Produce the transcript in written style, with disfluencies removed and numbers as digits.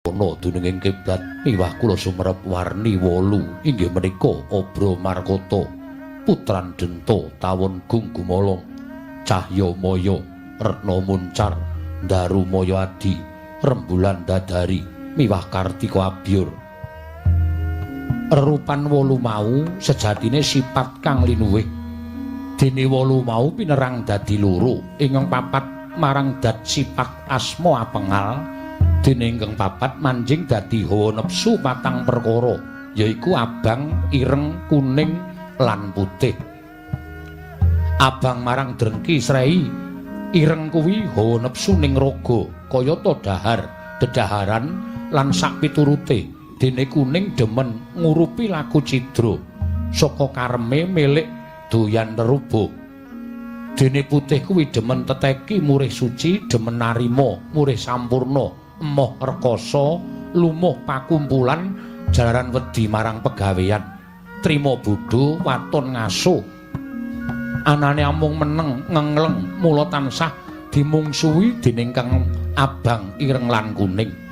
Ana dununging kiblat miwah kula sumerep warni wolu inggih menika Obra Markata, Putran Denta, Tawon Gung Gumolong, Cahya Maya, Retna Muncar, Daru Maya Adi, Rembulan Dadari miwah Kartika Abyur. Rerupan wolu mau sejatine sifat kang linuwih. Dene wolu mau pinerang dadi loro, ingkang papat marang dat sifat asma apengal, dene ingkang papat manjing dadi hawa nepsu patang perkara, yaiku abang, ireng, kuning lan putih. Abang marang drengki srei, ireng kuwi hawa nepsu ning raga kayata dahar, dedaharan lan sak piturute. Dene kuning demen ngurupi laku cidra saka kareme milik doyan reruba. Dene putih kuwi demen teteki murih suci, demen narima murih sampurna, emoh rekasa, lumuh pakumpulan jalaran wedi marang pegawean, trima bodho, waton ngaso. Anane amung meneng ngengleng, mula tansah dimungsuhi dening kang abang, ireng lan kuning.